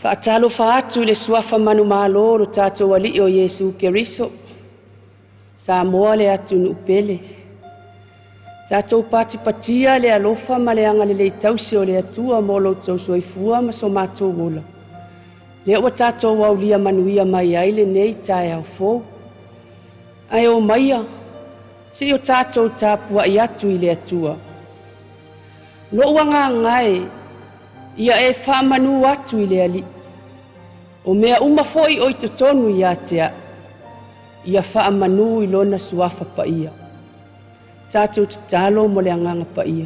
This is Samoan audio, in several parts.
Faatalofa atu i le suafa manumalo o lo tatou Alii o Iesu Keriso, Samoa le atunuu pele. Tatou patipatia le alofa ma le agalelei tausi o le Atua mo lo outou soifua ma so matou ola. Lea ua tatou aulia manuia mai ai lenei taeao fou. Ae o maia, se i o tatou tapuai atu i le Atua. Lou agaga e, ia e faamanu atu i le Alii. O mea uma foi o i totonu ia te au, ia faamanu i lona suafa paia. Tatou tatalo mo le agaga paia.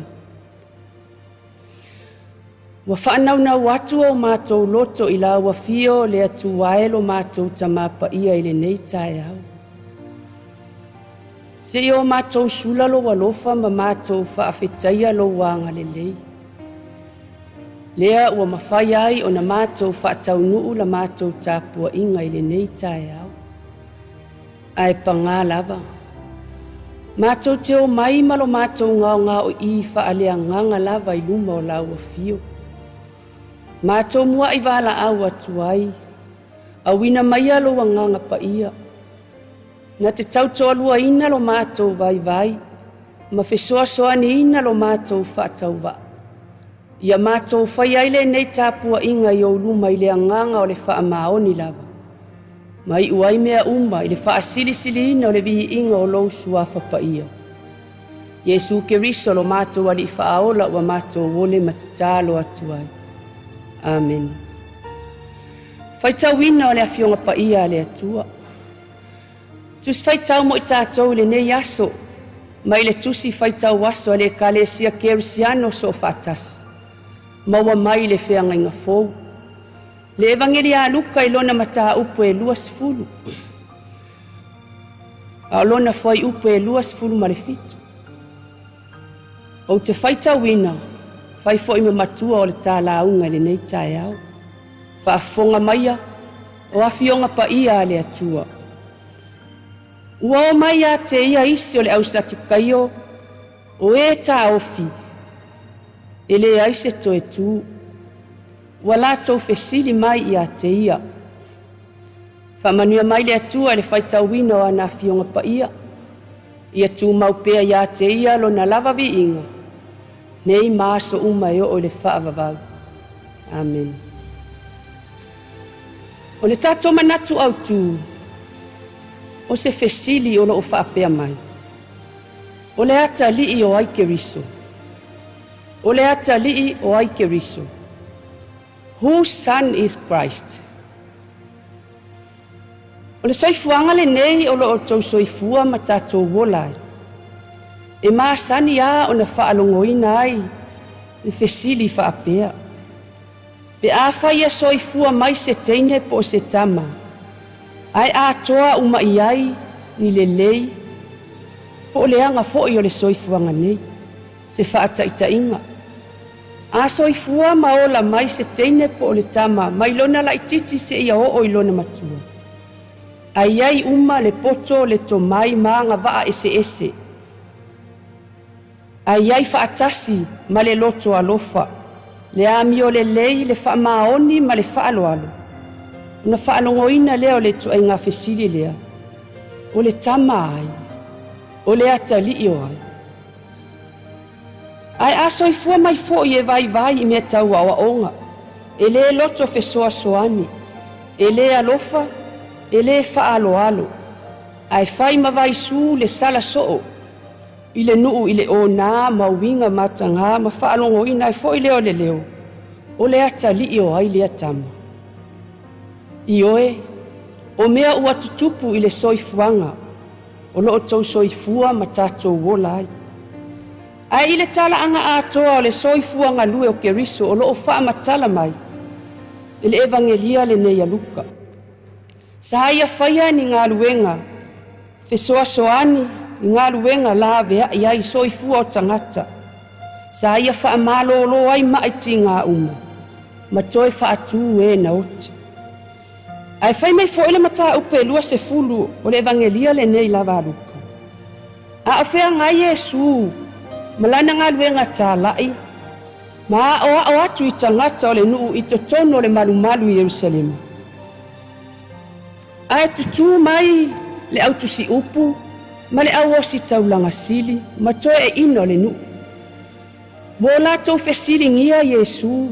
Ua faanaunau atu o matou loto i lau afio le Atua e lo matou Tama Paia i lenei taeao. Se i o matou sula lou alofa ma matou faafetaia lou agalelei. Lea ua mafai ai ona matou faataunuu la matou tapuaiga i lenei taeao. Ae pagā lava, matou te omai ma lo matou gaogaoii faaleagaga lava i luma o lau afio. Matou muai valaau atu ai, auina maia lou agaga paia, na te tautoaluaina lo matou vaivai ma fesoasoaniina lo matou faatauvaa. Ia matou fai ai lenei tapuaiga i ou luma i le agaga o le faamaoni lava, ma iu ai mea uma i le faasilisiliina o le viiga o lou suafa paia. Iesu Keriso lo matou Alii Faaola ua matou ole ma tatalo atu ai. Amene. Faitauina o le Afioga Paia a le Atua. Tusi faitau mo i tatou i lenei aso, mai le tusi faitau aso a le Ekalesia Kerisiano Soofaatasi, maua mai le feagaiga fou. Le Evagelia a Luka i lona mataupu e 20, a o lona fuaiupu e 27. Ou te faitauina, fai foi ma matua o le ta lauga i lenei taeao. Faafofoga maia, o Afioga Paia a le Atua. Ua omai ia te ia isi o le au Satukaio, o e taofi, e leai se toe tu. Ua latou fesili mai ia te ia. Faamanuia mai le Atua i le faitauina o ana Afioga Paia, ia tumau pea ia te ia lona lava viiga, nei ma aso uma e oo i le faavavau. Amene. O le tatou manatu autu, o se fesili o loo faapea mai. O le atalii o ai Keriso? O le atalii o ai Keriso? Whose son is Christ? O le soifuaga lenei o lo outou soifua ma tatou ola ai. E masani lava ona faalogoina ai le fesili faapea, Pe afai ia soifua mai se teine po o se tama, ae atoa uma i ai ni lelei po o leaga foi o le soifuaga nei, se faataitaiga, A soifua ma ola mai se teine po o le tama mai lona laitiiti seia oo i lona matua, a i ai uma le poto, le tomai ma agavaa eseese, a i ai faatasi ma le loto alofa, le amio lelei, le faamaoni ma le faaaloalo, ona faalogoina lea o le ituaiga fesili lea, O le tama a ai? O le atalii o ai? Ae a soifua mai foi e vaivai i mea tau aoaoga, e lē loto fesoasoani, e lē alofa, e lē faaaloalo, ae fai ma vaisū le sala soo i le nuu i le onā ma uiga matagā ma faalogoina ai foi lea o le leo, o le atalii o ai lea tama? Ioe, o mea ua tutupu i le soifuaga, o lo outou soifua ma tatou ola ai. Ae i le talaaga atoa o le soifua galue o Keriso o lo o faamatala mai e le Evagelia lenei a Luka. Sa ia faia ni galuega fesoasoani, ni galuega laveai ai soifua o tagata. Sa ia faamalolo ai maʻi tiga uma ma toe faatū e na oti. Ae fai mai foi le mataupu e 20 o le Evagelia lenei lava a Luka. A o feagai Iesu ma lana galuega talai, Ma aʻoaʻo atu i tagata o le nuu i totonu o le malumalu i Ierusalema. Ae tutū mai le autusiupu ma le auositaulaga sili ma toeaiina o le nuu. Ua o latou fesiligia Iesu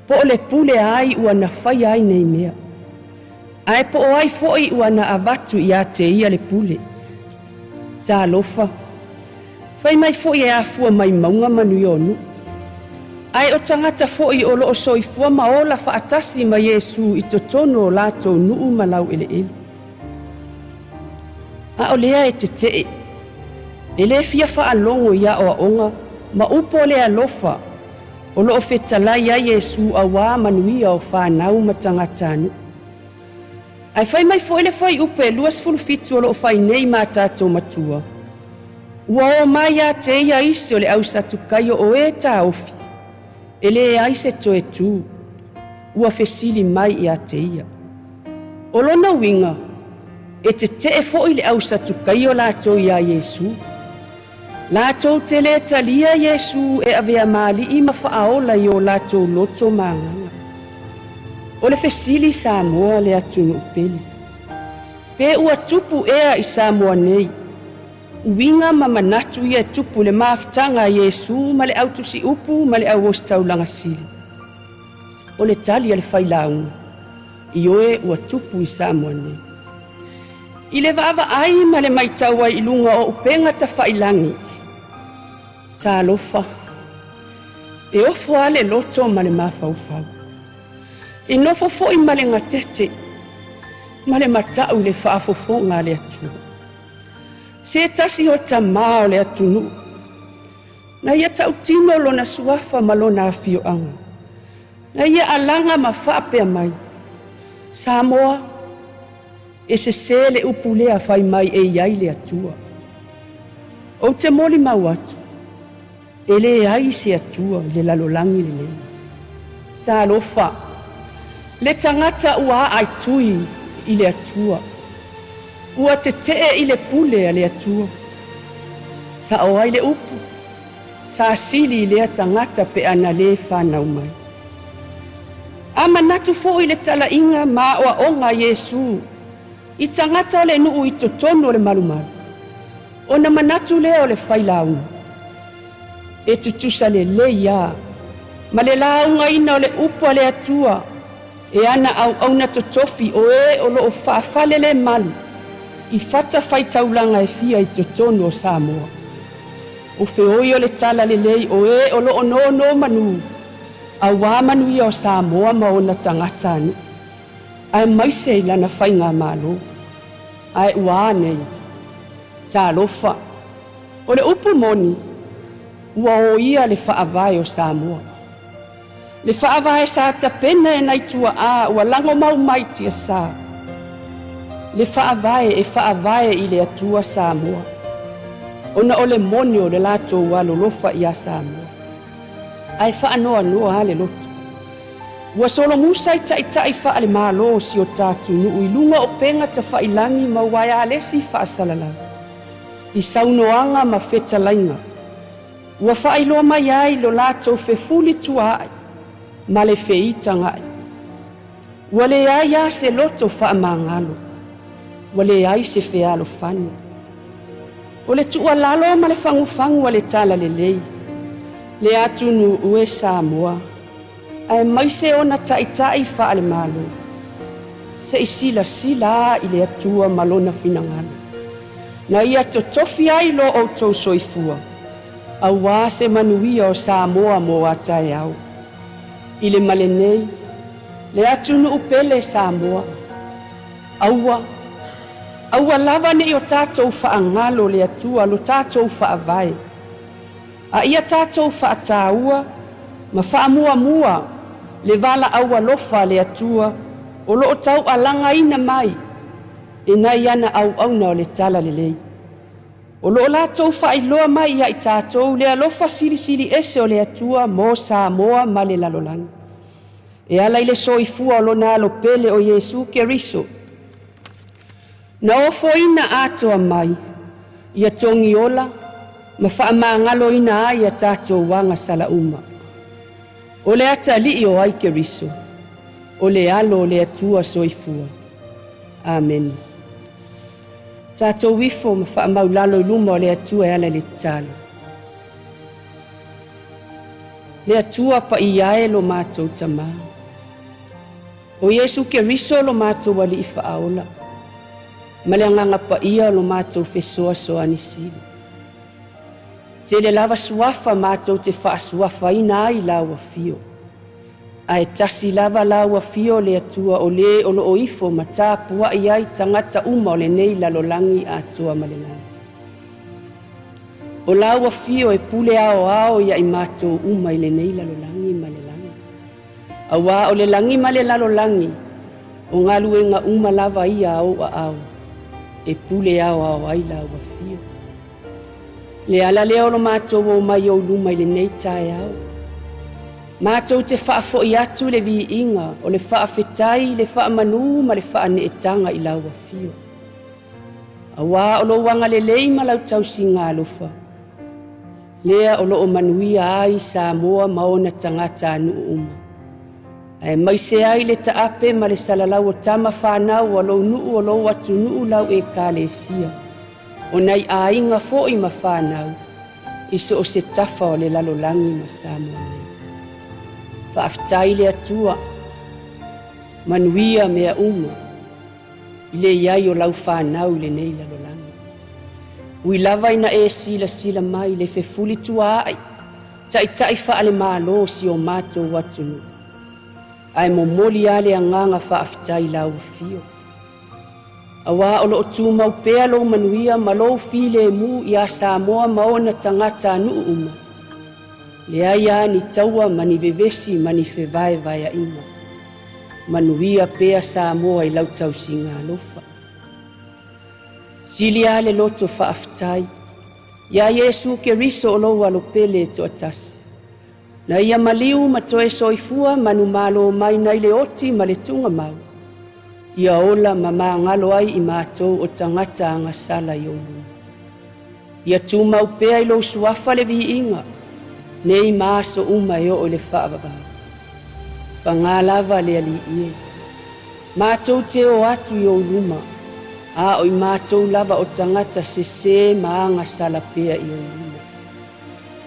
po o le pule a ai ua na faia ai nei mea. Ae po o ai foi ua na avatu ia te ia le pule. Talofa, fai mai foi e afua mai mauga manuia o nuu. Ae o tagata foi o loo soifua ma ola faatasi ma Iesu i totonu o latou nuu ma laueleele. A o lea e tetee, e lē fia faalogo i aoaoga ma upu o le alofa o loo fetalai ai Iesu auā manuia o fanau ma tagatanuu. Ae fai mai foi le fuaiupu e 27 o loo fai nei ma tatou matua, ua o mai ia te ia isi o le au Satukaio o e taofi, e leai se toe tu, ua fesili mai ia te ia. O lona uiga, e tetee foi le au Satukaio latou iā Iesu. Latou te lē talia Iesu e avea ma Alii ma Faaola i o latou loto ma agaga. O le fesili Samoa le atunuu pele. Pe ua tupu ea i Samoa nei, uiga ma manatu ia e tupu i le mafutaga a Iesu ma le autusiupu ma le auositaulaga sili. O le tali a le failauga, ioe ua tupu i Samoa nei. I le vaavaai ma le matau ai i luga o upega tafailagi, talofa, e ofo lava le loto ma le mafaufau. E nofo foi ma le gatete ma le matau i le faafofoga a le Atua. Se tasi o tamā o le atunuu, na ia tautino lona suafa ma lona afioaga, na ia alaga ma faapea mai, Samoa, e sesē le upu lea fai mai e i ai le Atua. Ou te molimau atu, e leai se Atua i le lalolagi lenei. Talofa, le tagata ua aaitui i le Atua, ua tetee i le pule a le Atua. Sao ai le upu, sa sili i lea tagata pe a na lē fanau mai. A manatu foi i le talaiga ma aoaoga a Iesu i tagata o le nuu i totonu o le malumalu, ona manatu lea o le failauga, e tutusa lelei lava ma le laugaina o le upu a le Atua e ana auauna totofi o e o loo faafalelemalu i fatafaitaulaga e fia i totonu o Samoa. O feoi o le talalelei o e o loo nonomanu auā manuia o Samoa ma ona tagatanuu, aemaise i lana faigamalo. Ae ua a nei? Talofa! O le upu moni, ua oia le faavae o Samoa. Le faavae sa tapena e nai tuaa ua lagomau mai tiasa. Le faavae e faavae i le Atua Samoa, ona o le moni o le latou alolofa iā Samoa. Ae faanoanoa lava le loto. Ua solomusa i taitai faale-Malo o si o ta atunuu i luga o upega tafailagi ma uaealesi faasalalau, i saunoaga ma fetalaiga ua faailoa mai ai lo latou fefuli tuaai ma le feitaga'i. Ua leai lava se loto faamagalo, ua leai se fealofani. O le tuualalo ma le fagufagu a le talalelei, le atunuu e Samoa, aemaise ona taitai faale-Malo, se i silasila lava i le Atua ma Lona finagalo, na ia totofi ai lo outou soifua, auā se manuia o Samoa mo a taeao. I le male nei, le atunuu pele Samoa, aua, aua lava ne i o tatou faagalo le Atua lo tatou faavae, a ia tatou faataua ma faamuamua le valaau alofa a le Atua o lo o taualagaina mai e nai ana auauna o le talalelei. O lo o latou faailoa mai ia i tatou le alofa silisili ese o le Atua mo Samoa ma le lalolagi, e ala i le soifua o Lona Alo pele o Iesu Keriso, na ofoina atoa mai ia togiola ma faamagaloina ai a tatou agasala uma. O le atalii o ai Keriso, o le Alo o le Atua soifua. Amene. Tatou ifo ma faamaulalo i luma o le Atua e ala i le tatalo. Le Atua paia e lo matou Tamā. O Iesu Keriso lo matou Alii Faaola, ma le Agaga Paia o lo matou Fesoasoani Sili. Tele lava suafa matou te faasuafaina ai lau afio, ae tasi lava lau afio le Atua o le o loo ifo ma tapuai ai tagata uma o lenei lalolagi atoa ma le lagi. O lau afio e pule aoao ia i matou uma i lenei lalolagi ma le lagi. Auā o le lagi ma le lalolagi, o galuega uma lava ia a ou aao, e pule aoao ai lau afio. Le ala lea o lo matou o mai ou luma i lenei taeao. Matou te faafoi atu le viiga o le faafetai, le faamanū ma le faaneetaga i lau afio. Auā o lou agalelei ma lau tausiga alofa, lea o loo manuia ai Samoa ma ona tagatanuu uma. Aemaise ai le taape ma le salalau o tama fanau a lou nuu o lou atunuu lau Ekalesia, o nai aiga foi ma fanau i so o se tafa o le lalolagi ma Samoa nei. Faafetai le Atua, manuia mea uma i le i ai o lau fanau i lenei lalolagi. Ui lava ina e silasila mai le fefulitua ai taitai faalemalo o si o matou atunuu, ae momoli lava le agaga faafetai i lau afio. Auā o loo tumau pea lou manuia ma lou filemu iā Samoa ma ona tagatanuu uma, leai lava ni taua ma ni vevesi ma ni fevaevaeaiga. Manuia pea Samoa i lau tausiga alofa. Sili lava le loto faafetai iā Iesu Keriso o lou Alo pele e toatasi. Na ia maliu ma toe soifua manumalo mai nai le oti ma le tugamau, ia ola ma magalo ai i matou o tagata agasala i ou luma. Ia tumau pea i lou suafa le viiga, nei ma aso uma e oo i le faavavau. Pagā lava le Alii e. Matou te o atu i ou luma, a o i matou lava o tagata sesē ma agasala pea i ou luma.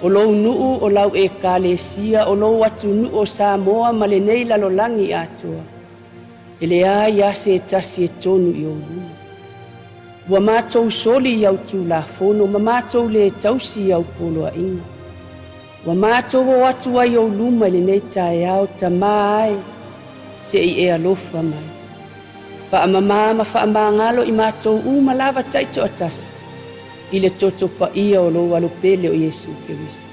O lou nuu, o lau Ekalesia, o lou atunuu o Samoa ma lenei lalolagi atoa, e leai lava se tasi e tonu i ou luma. Ua matou soli i au Tulafono ma matou lē tausi i au poloaiga. Ua matou o atu ai i ou luma i lenei taeao, Tamā e, se i e alofa mai. Faamamā ma faamagalo i matou uma lava taitoatasi i le toto paia o lou Alo pele o Iesu Keriso.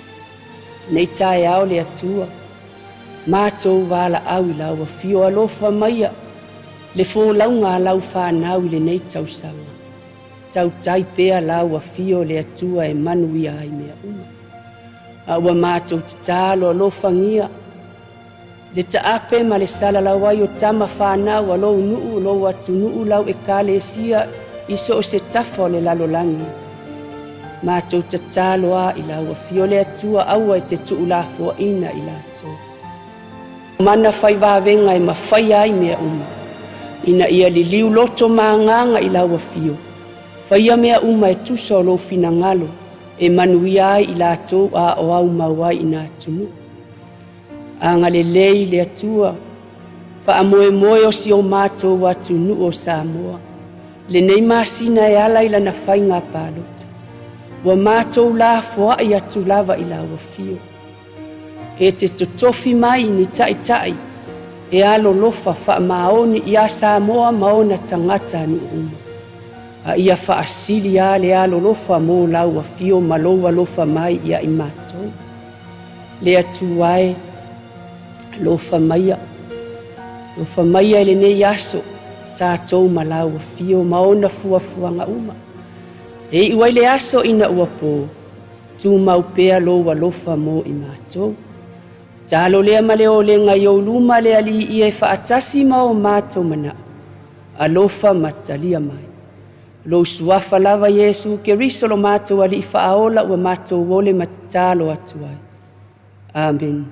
Nei taeao le Atua, matou valaau i lau afio alofa maia le folauga a lau fanau i lenei tausaga. Tautai pea lau afio le Atua e manuia ai mea uma. A ua matou tatalo alofagia le taape ma le salalau ai o tama fanau a lou nuu, lou atunuu, lau Ekalesia i so o se tafa o le lalolagi. Matou tatalo a i lau afio le Atua aua e te tuulafoaina i latou. Mana fai vavega e mafaia ai mea uma, ina ia liliu loto ma agaga i lau afio, faia mea uma e tusa o lou finagalo e manuia ai i latou a o aumau ai i nā atunuu. Agalelei le Atua, faamoemoe o si o matou atunuu o Samoa, lenei masina e ala i lana faiga palota. Ua matou lafoai atu lava i lau afio. E te totofi mai ni taitai e alolofa faamaoni iā Samoa ma ona tagatanuu uma. A ia faasili lava le alolofa mo lau afio ma lou alofa mai ia i matou. Le Atua e, alofa maia, alofa maia i lenei aso, tatou ma lau afio ma ona fuafuaga uma. E iu ai le aso ina ua po, tumau pea lou alofa mo i matou. Talo lea ma le olega i ou luma le Alii e faatasi ma o matou manao. Alofa ma talia mai. Lou suafa lava Iesu Keriso lo matou Alii Faaola ua matou ole ma tatalo atu ai. Amene.